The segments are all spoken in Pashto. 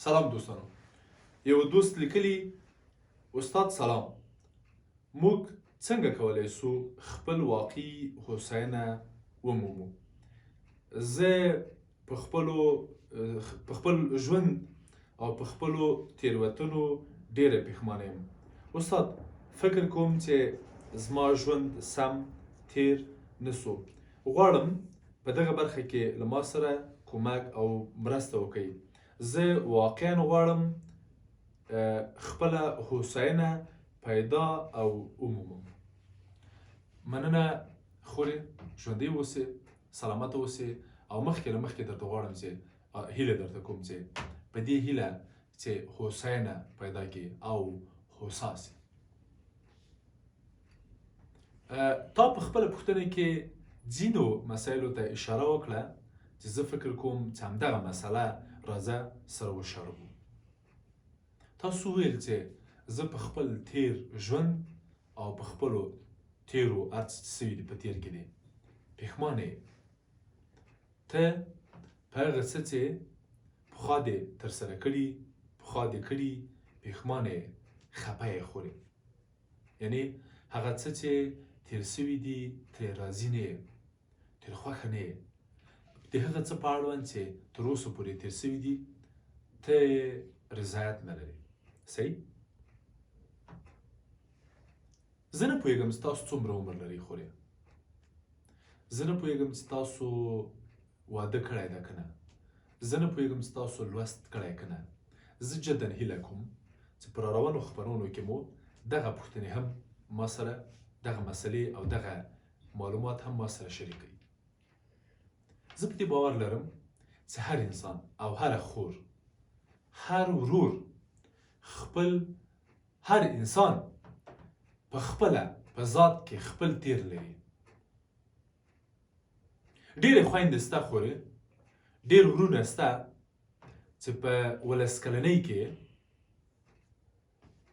سلام دوستانو، یو دوست لیکلی: استاد سلام، موږ څنګه کولای سو خپل واقعي هوساینه ومومو؟ زه په خپلو په خپل ژوند او په خپلو تېروتنو ډېره پښمانه یم. استاد، فکر کوم چې زما ژوند سم تېر نه سو. غواړم په دغه برخه کې له ما سره کومک او مرسته وکړئ. زه واقعا غواړم خپله هوساینه پیدا او ومومم. مننه خورې، ژوندۍ اوسې، سلامت اوسې، او مخکې له مخکې درته غواړم چې هیله درته کوم چې په دې هیله چې هوساینه پیدا کړي او هوسا سي. تا په خپله پوښتنه کې ځینو مسایلو ته اشاره وکړه چې زه فکر کوم چې همدغه مسله راځه سره وشاربو. تاسو ویل چې زه په خپل تیر ژوند او په خپلو تیرو هر څه چې سوي دي په تیر کې دي پښمانه یې. ته په هغه څه چې پخوا دې ترسره کړي، پخوا دې کړي، پښمانه یې، خپه یې خورې. یعنی هغه څه چې تیر سوي دي ترې راضي نه یې، ترې خوښه نه یې، د هغه څه په اړوند چې تر اوسه پورې تیر سوي دي ته رضایت نه لرې. صحیح؟ زه نه پوهېږم چې تاسو څومره عمر لرئ خورې، زه نه پوهېږم چې تاسو واده کړی ده که نه، زه نه پوهېږم چې تاسو لوست کړی که نه. زه جدا هیله کوم چې په راروانو خپرونو کې مو دغه پوښتنې هم ما سره، دغه مسلې او دغه معلومات هم ما سره شریک کړئ. زه په دې باور لرم چې هر انسان او هره خور، هر ورور، خپل هر انسان په خپله په ذات کې خپل تیر لري. ډېرې خویندې سته خورې، ډېر ورونه سته چې په 18 کلنۍ کې،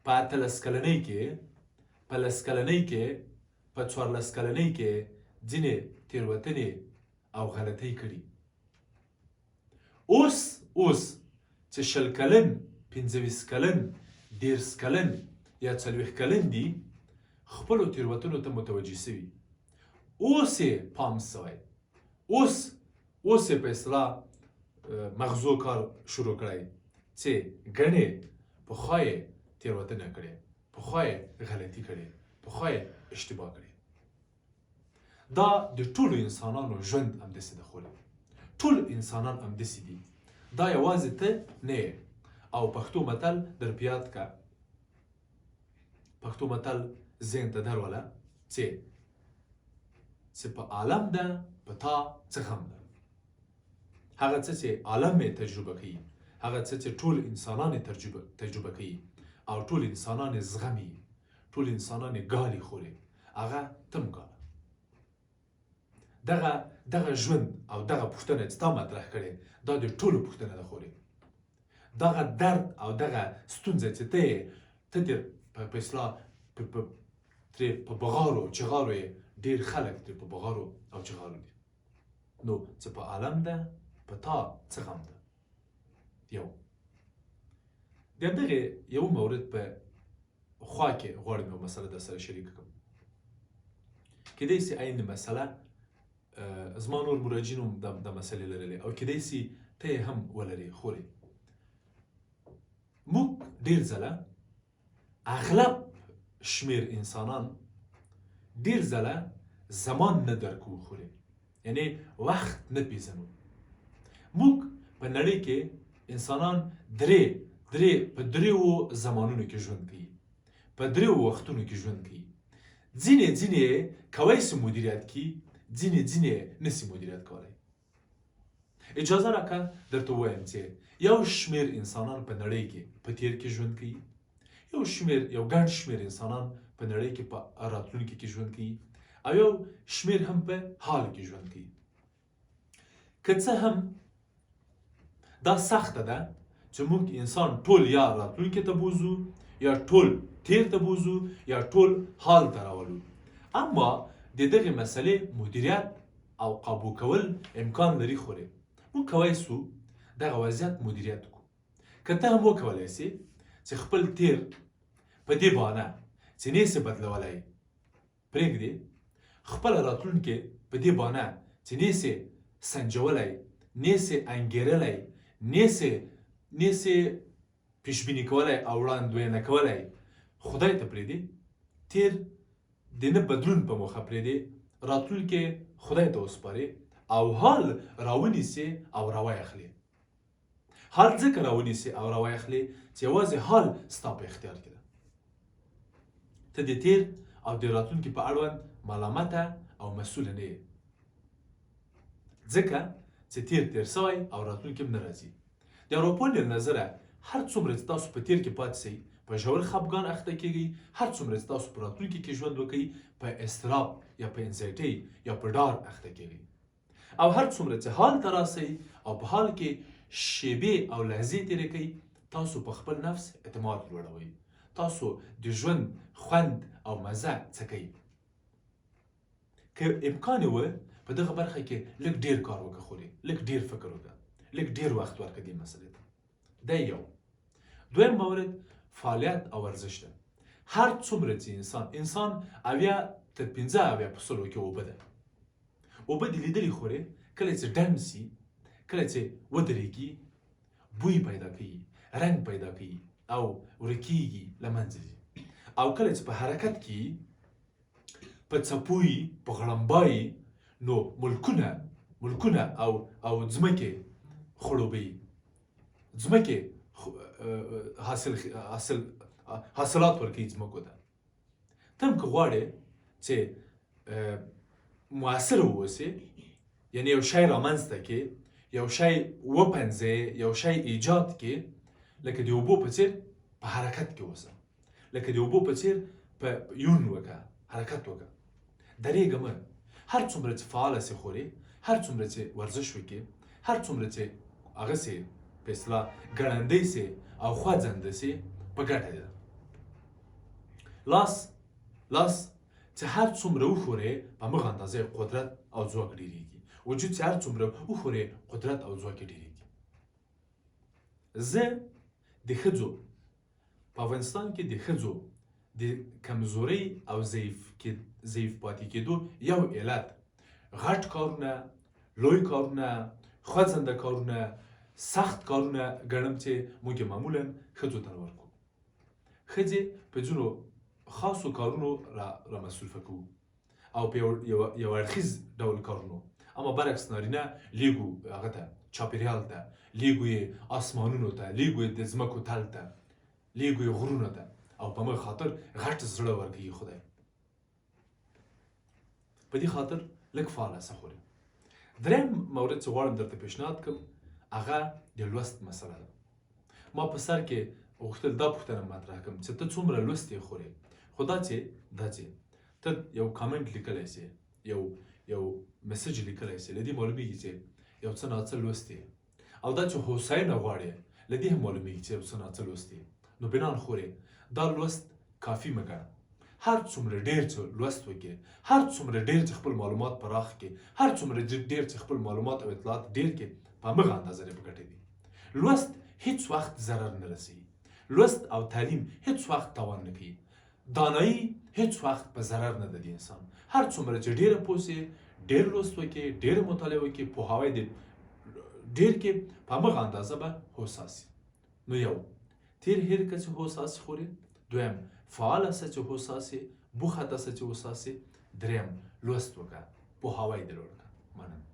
په 18 کلنۍ کې، په 10 کلنۍ کې، په 14 کلنۍ کې ځینې تېروتنې او غلطۍ کړي. اوس اوس چې 20 کلن، 25 کلن، 30 کلن یا 40 کلن دي، خپلو تېروتنو ته متوجه سوي. اوس یې پام سوی، اوس اوس یې په اصطلاح مغزو کار شروع کړی چې ګڼې پخوا یې تېروتنه کړې، پخوا یې غلطي کړې، پخوا یې اشتباه کړې. دا د ټولو انسانانو ژوند همداسې ده خورې، ټول انسانان همداسې دي، دا یوازې ته نه یې. او پښتو متل در په یاد که، پښتو متل ذهن ته دروله چې چې په عالم ده په تا څه غم ده. هغه څه چې عالم یې تجربه کوي، هغه څه چې ټول انسانان یې تجربه کوي او ټول انسانان یې زغمي، ټول انسانان یې ګالي خوري، هغه تم ګاله. دغه دغه ژوند او دغه پوښتنه چې تا مطرح کړې دا د ټولو پوښتنه ده خورې. دغه درد او دغه ستونزه چې ته ته ترې په اصطلاح ترې په بغارو چغارو یې، ډېر خلک ترې په بغارو او چغارو دي. نو څه په عالم ده په تا څه غم ده. یو د همدغې یو مورد په خوا کې غواړم یو مسله در سره شریک کړم. کیدای سي عین مسله زما نور مراجعین هم دا مسلې لرلې او کیدای سي ته یې هم ولرې خورې. موږ ډېر ځله، اغلب شمیر انسانان ډېر ځله زمان نه درک کوو خورې، یعنی وخت نه پیژنو. موږ په نړۍ کې انسانان درې درې په دریو زمانونو کې ژوند کوي، په دریو وختونو کې ژوند کوي. ځینې ځینې یې کوی سي مدیریت کړي، ځینې ځینې یې نسي مدیریت کولی. اجازه راکه درته ووایم چې یو شمیر انسانان په نړۍ کې په تیر کې ژوند کوي، یو شمیر یو ګڼ شمیر انسانان په نړۍ کې په راتلونکي کې ژوند کوي، او یو شمیر هم په حال کې ژوند کوي. که څه هم دا سخته ده چې موږ انسان ټول یا راتلونکي ته بوزو، یا ټول تیر ته بوزو، یا ټول حال ته راولو، اما د دغې مسلې مدیریت او قابو کول امکان لري خورې. موږ کوی سو دغه وضعیت مدیریت کو. که ته هم وکولای سې چې خپل تیر په دې بانه چې نه سې بدلولای پرېږدې، خپله راتلونکې په دې بانه چې نه سې سنجولای، نه سې انګېرلای، نه سې پیشبیني کولای او وړاندوینه کولای، خدای ته پرېږدې، تېر د نه بدلون په موخه پرېږدې، راتلونکې خدای ته وسپارې او حال راونیسې او راویې. حال ځکه راونیسې او راویې چې یوازې حال ستا په اختیار کې ده. ته د تېر او د راتلونکي په اړوند ملامته او مسؤله نه یې، ځکه چې تېر تېر سوی او راتلونکي هم نه راځي. د ارواپوهنې له نظره هر څومره چې تاسو په تېر کې پاتې سئ په ژور خپګان اخته کېږئ، هر څومره چې تاسو په راتلونکي کې ژوند وکړئ په اضطراب یا په anxiety یا په ډار اخته کېږئ، او هر څومره چې حال ته راسئ او په حال کې شیبې او لحظې تېرې کړئ تاسو په خپل نفس اعتماد لوړوئ، تاسو د ژوند خوند او مزه څکئ. که امکان یې وه په دغه برخه کې لږ ډیر کار وکړه خورې، لږ ډیر فکر وکړه، لږ ډیر وخت ورکړه دې مسئلې ته. دا یو. دویم مورد فعالیت او ورزش ده. هر څومره چې انسان 70 تر 75 په سلو کې اوبه ده. اوبه دې لیدلې خورې، کله چې ډنډ سي، کله چې ودرېږي، بوی پیدا کوي، رنګ پیدا کوي او ورکیږي، له منځه ځي. او کله چې په حرکت کې په څپوي، په غړمبایي، نو ملکونه او ځمکې خړوبوي، ځمکې حاصل حاصل حاصلات ورکوي ځمکو ته. ته هم که غواړې چې موثر واوسې، یعنی یو شی رامنځته کې، یو شی وپنځې، یو شی ایجاد کې، لکه د اوبو په څیر په حرکت کې اوسه، لکه د اوبو په څیر په یون وکړه، حرکت وکړه، درېږه مه. هر څومره چې فعاله سې خورې، هر څومره چې ورزش وکړې، هر څومره چې هغه سې په اصطلاح ګړندی سې او خوځنده سې، په ګټه ده. لاس چې هر څومره وښورې په همغه اندازه قدرت او ځواک ډېرېږي. وجود چې هر څومره وښورې قدرت او ځواک یې ډېرېږي. زه د ښځو په افغانستان کې د ښځو د کمزورۍ او ضعیف پاتې کېدو یو علت غټ کارونه، لوی کارونه، خوځنده کارونه، سخت کارونه ګڼم چې موږ یې معمولا ښځو ته نه ورکوو. ښځې په ځینو خاصو کارونو را مصروفه کوو او په یو اړخیز ډول کارونو، اما برعکس نارینه لیږو هغه ته، چاپیریال ته لیږو یې، آسمانونو ته لیږو یې، د ځمکو تل ته لیږو یې، غرونو ته، او په همغه خاطر غټ زړه ورکوي خدای. په دې خاطر لږ فعاله سه خورې. دریم مورد چې غواړم درته پیشنهاد کړم هغه د لوست مسله ده. ما په سر کې غوښتل دا پوښتنه مطرح کړم چې ته څومره لوستې خورې، خو دا چې ته یو کامنټ لیکلی سې، یو message لیکلی سې، له دې معلومیږي چې یو څه ناڅه لوستې، او دا چې هوساینه غواړې له دې هم معلومیږي چې یو څه ناڅه لوستې. نو بنان خورې دا لوست کافي مه ګڼه. هر څومره ډیر چې لوست وکې، هر څومره ډیر چې خپل معلومات پراخ کې، هر څومره ډیر چې خپل معلومات او اطلاعات ډیر کې، په همغه اندازه دې په ګټه دي. لوست هیڅ وخت ضرر نه رسوي. لوست او تعلیم هیڅ وخت تاوان نه کوي. دانایی هیڅ وخت په ضرر نه ده د انسان. هر څومره چې ډیره پوه سې، ډیر لوست وکې، ډیره مطالعه وکې، پوهاوی دې ډیر کې، په همغه اندازه به هوسا سي. نو یو، تیر هیر که چې هوسا سي خورې. دویم، فعاله سه چې هوسا سي، بوخته سه چې هوسا سي. دریم، لوست وکړه، پوهاوی دې لوړ کړه. مننه.